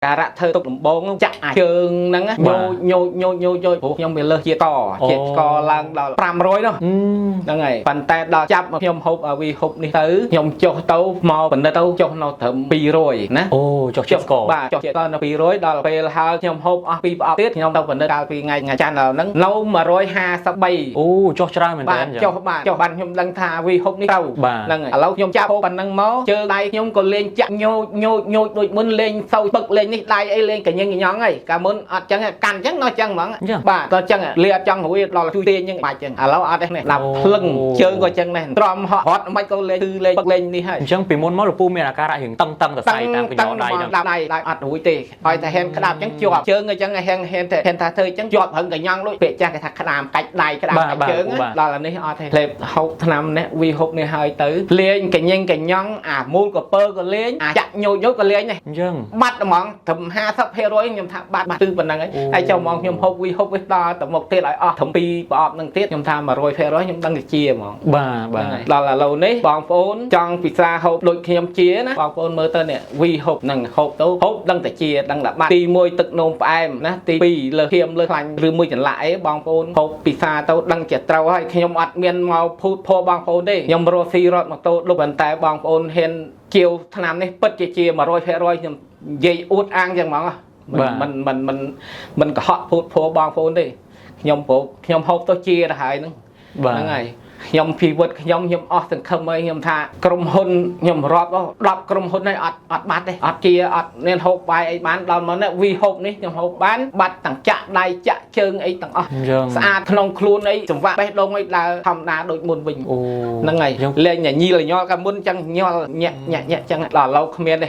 ការៈធ្វើទុកដំបងចាក់អាជើងហ្នឹងញោញោញោញោញោព្រោះខ្ញុំវាលើសជាតិកជាតិកឡើងដល់500នោះហ្នឹងហើយប៉ុន្តែដល់ចាប់មកខ្ញុំហូបអាវីហូបនេះទៅខ្ញុំចុះទៅមកបណ្ឌិតទៅចុះនៅត្រឹម200ណា អូចុះជាតិស្ករ បាទចុះជាតិស្ករនៅ200ដល់ពេលហើយខ្ញុំហូបអស់ពីប្រអប់ទៀតខ្ញុំទៅបណ្ឌិតកាលពីថ្ងៃថ្ងៃច័ន្ទដល់ហ្នឹងនៅ153 អូចុះច្រើនមែន បាទ តើ ចុះបាទចុះបានខ្ញុំដឹងថាវីហូបនេះត្រូវហ្នឹងហើយឥឡូវខ្ញុំចាប់ហូបប៉ុណ្ណឹងមកជើងដៃខ្ញុំក៏លេងចាក់ញោចញោចញោចដូចមុនលេងសូវពឹកលេងនេះដៃអីលេងកញឹងកញងហើយកាលមុនអត់ចឹងកាន់ចឹងនៅចឹងហ្មងបាទដល់ចឹងលាអត់ចង់រួយដល់ជួយទាញចឹងបាច់ចឹងឥឡូវអត់ទេនេះដល់ភ្លឹងជើងក៏ចឹងដែរទ្រាំហក់រត់មិនក៏លេងគឺលេងពឹកលេងនេះហើយ អញ្ចឹងពីមុនមកលោកពូមានអាការៈរៀងតឹងតឹងតសៃតាមកញ្ញដៃហ្នឹង ដៃដៃអត់រួយទេឲ្យតែហ៊ានក្តាប់ចឹងជាប់ជើងអញ្ចឹងហ៊ានហ៊ានតែហ៊ានថាធ្វើចឹងជាប់រឹងកញ្ញងដូចពាក្យចាស់គេថាក្តាមកាច់ដៃក្តាមកាច់ជើងដល់អានេះអត់ទេលេបហូបថ្នាំនេះវីហូបនេះហើយទៅលេងកញ្ញងកញ្ញងអាមូលកពើក៏លេងអាចចាក់ញោចញោចក៏លេងដែរ អញ្ចឹង បាត់ហ្មងត្រឹម50%ខ្ញុំថាបាត់បាត់គឺប៉ុណ្្នឹងហើយចុះហ្មងខ្ញុំហូបវីហូបវិញដល់ទៅមុខទៀតឲ្យអស់ត្រឹម2ប្រអប់នឹងទៀតខ្ញុំថា100%ខ្ញុំដឹងជាជាហ្មង បាទបាទ ដល់ឥឡូវនេះបងប្អូនចង់ពិសាហូបដូចខ្ញុំជាណាបងប្អូនមើលទៅនេះវីហូបនឹងហូបទៅហូបដឹងតែជាដឹងតែបាត់ទី1ទឹកនោមផ្អែមណាទី2លើសឈាមលើខ្លាញ់ឬមួយចន្លាក់អីបងប្អូនហូបពិសាទៅដឹងជាត្រូវហើយខ្ញុំអត់មានមកភូតភរបងប្អូនទេខ្ញុំរស់ស៊ីរត់ម៉ូតូលុបប៉ុន្តែបងប្អូនហ៊ានជាវឆ្នាំនេះពិតជាជា100%ខ្ញុំនិយាយអួតអាងចឹងហ្មងមិនមិនមិនមិនកុហកភូតភរបងប្អូនទេខ្ញុំព្រោះខ្ញុំហូបទៅជាទៅហើយហ្នឹងហ្នឹងហើយខ្ញុំជីវិតខ្ញុំខ្ញុំអស់សង្ឃឹមហើយខ្ញុំថាក្រុមហ៊ុនខ្ញុំរាប់10ក្រុមហ៊ុនហើយអត់អត់បាត់ទេអត់ជាអត់មានហូបបាយអីបានដល់មកនេះវីហូបនេះខ្ញុំហូបបានបាត់ទាំងចាក់ដៃចាក់ជើងអីទាំងអស់ស្អាតក្នុងខ្លួនអីចង្វាក់បេះដូងអីដើរធម្មតាដូចមុនវិញហ្នឹងហើយលេងញញីលញ័រកាលមុនចឹងញ័រញាក់ញាក់ញាក់ចឹងដល់ឥឡូវគ្មានទេ